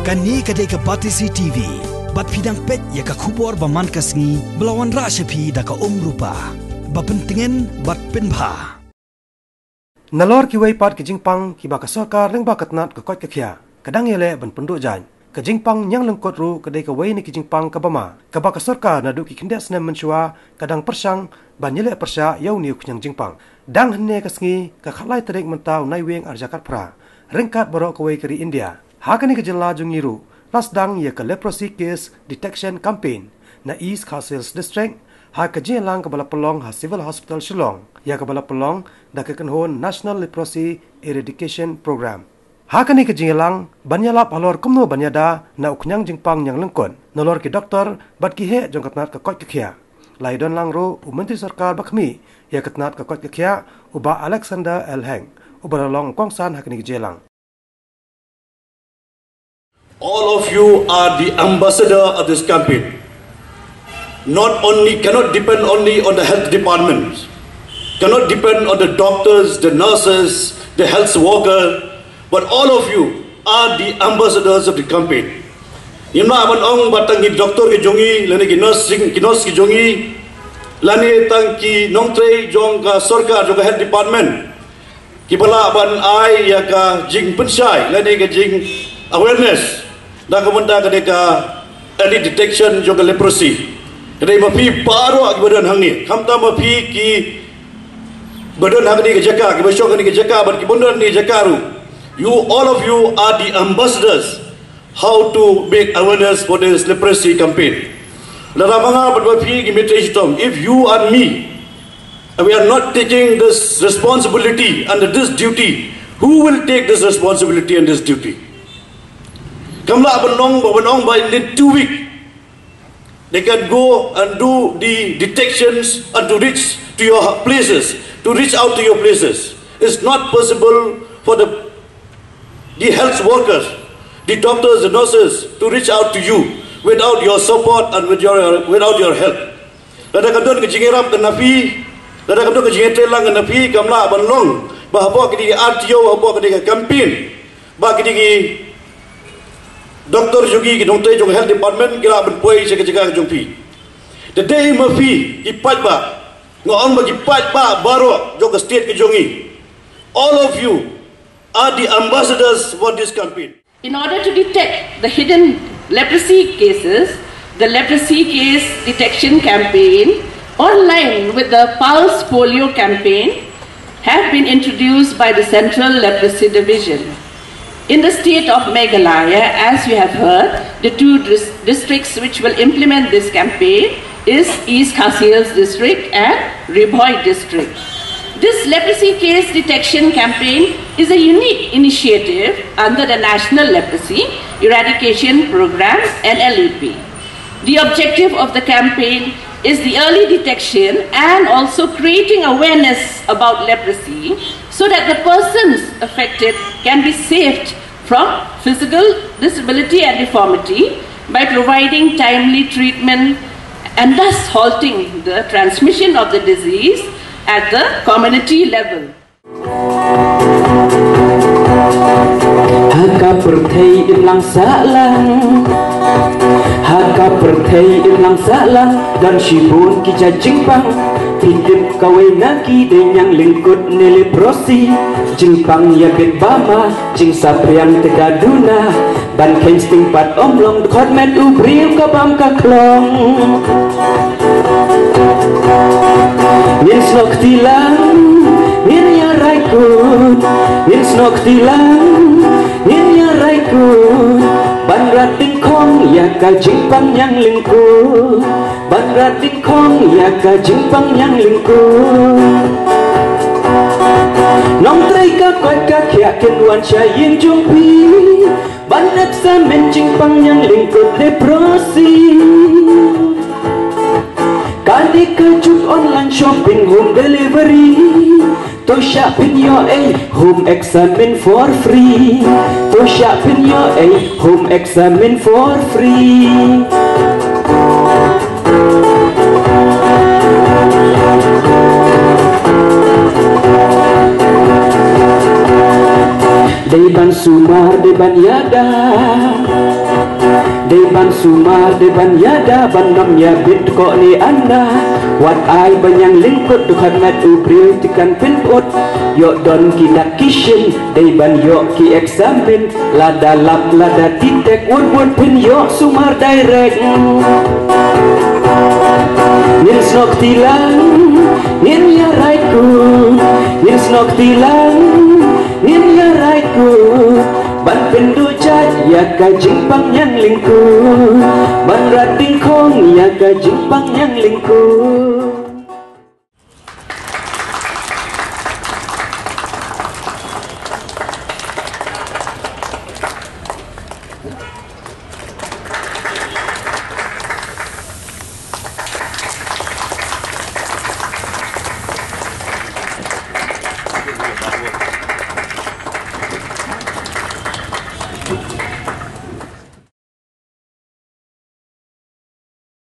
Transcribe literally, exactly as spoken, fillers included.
Kane ka dei ka Batesi T V. Bad phi dang peit ïa ka khubor ba man ka sngi ba la wanrah sha phi da ka Umrupa. Ba pyntngen bad pynbha. Nalor kiwei pat ki jingpang kiba ka sorkar lyngba ka tnat ka koit ka khiah ka dang ïaleh ban pynduh jaiñ, ka jingpang ñiang lyngkut ruh ka dei kawei na ki jingpang kaba ma, kaba ka sorkar naduh ki khyndiat snem mynshuwa ka dang pyrshang ban ïaleh pyrshah ïa une u khñiang jingpang. Dang hynne ka sngi, ka khatlai tarik mynta u Naiwieng arhajar khatphra, ryngkat baroh kawei ka ri India, ha kane ka jylla jong ngi ruh la sdang ïa ka Leprosy Case Detection Campaign na East Khasi Hills District, ha ka jingïalang kaba la pynlong ha Civil Hospital Shillong, ïa kaba la pynlong da ka kynhun National Leprosy Eradication Program. Ha kane ka jingïalang ban ïalap halor kumno ban ïada na u khñiang jingpang ñiang lyngkut, nalor ki doktor bad ki heh jong ka tnat ka koit ka khiah, la ïadon lang ruh u Myntri Sorkar ba khmih ïa ka tnat ka koit ka khiah, u Bah Alexander L Heng, uba la long u kongsan ha kane ka jingïalang. All of you are the ambassador of this campaign. Not only, cannot depend only on the health department, cannot depend on the doctors, the nurses, the health worker, but all of you are the ambassadors of the campaign. Ngim lah ban ong ba tang ki doktor ki jong ngi, lane ki nurse, ki nurse ki jong ngi, lane tang ki nongtrei jong ka sorkar, jong ka health department, kiba lah ban ai ïa ka jingpynshai lane ka jing awareness da ka bynta kane ka early detection jong ka leprosy. Ka dei ma phi baroh kiba don hangne, khamtam ma phi kiba don ha kane ka jaka, kiba shong ha kane ka jaka bad kiba don ha kane ka jaka ruh. You, all of you are the ambassadors how to make awareness for this leprosy campaign. Lada ma nga bad ma phi ki mite shitom, if you and me, and we are not taking this responsibility and this duty, who will take this responsibility and this duty? Kam lah ban ong ba, ban ong ba in two week they can go and do the detections and to reach to your places, to reach out to your places. It's not possible for the, the health workers, the doctors, the nurses to reach out to you without your support and with your, without your help. Lada ka don ka jingïarap ka na phi, lada ka don ka jingïatreilang ka na phi, kam lah ban long ba hapoh kine ki R T O, hapoh kine ki campaign, ba kine ki doktor jong ngi, ki nongtrei jong health department, ki lah ban poi sha ka jaka ka jong phi. Te dei ma phi ki paidbah, nga ong ba ki paidbah baroh jong ka state ka jong ngi, all of you are the ambassadors for this campaign. In order to detect the hidden leprosy cases, the Leprosy Case Detection Campaign, online with the Pulse Polio Campaign, have been introduced by the Central Leprosy Division. In the state of Meghalaya, as you have heard, the two dis- districts which will implement this campaign is East Khasi Hills District and Ri Bhoi District. This leprosy case detection campaign is a unique initiative under the National Leprosy Eradication Program, N L E P. The objective of the campaign is the early detection and also creating awareness about leprosy so that the persons affected can be saved from physical disability and deformity by providing timely treatment and thus halting the transmission of the disease at the community level. Ha ka pyrthei imlang sahlang, ha ka pyrthei imlang sahlang, don shibun ki jait jingpang. Phi tip kawei na ki dei ñiang lyngkut ne leprosy. Jingpang ïa bit ba ma, jingsaphriang te ka duna. Ban kheiñ sting pat ym long, dkhot met u briew ka bam ka khlong. Ngin snoh kti lang, ngin ïa rai kut. Ngin snoh kti lang, ngin ïa rai kut. Ban rat dyngkhong ïa ka jingpang ñiang lyngkut. Ban rat dyngkhong ïa ka jingpang ñiang lyngkut. Nongtrei ka koit ka khiah kin wan sha ïing jong phi ban examine jingpang ñiang lyngkut leprosy. Kane ka juk online shopping, home delivery. To shah pynïoh ei home examine for free. To shah pynïoh ei home examine for free. Dei ban sumar, dei ban ïada. Dei ban sumar, dei ban ïada, ban ym ïa bit ko ne anda. Wat ai ba ñiang lyngkut, dukhat met u briew te kan pynput. Ïoh don ki dak ki shin, dei ban ïoh ki exam phin. Lada lap, lada titek, wut wut phin ïoh sumar direct. Ngin snoh kti lang, ngin ïa rai ku. Ngin snoh kti lang, ngin ïa rai ku. Ban pynduh jait ïa ka jingpang ñiang lyngkut. Ban rat dyngkhong ïa ka jingpang ñiang lyngkut.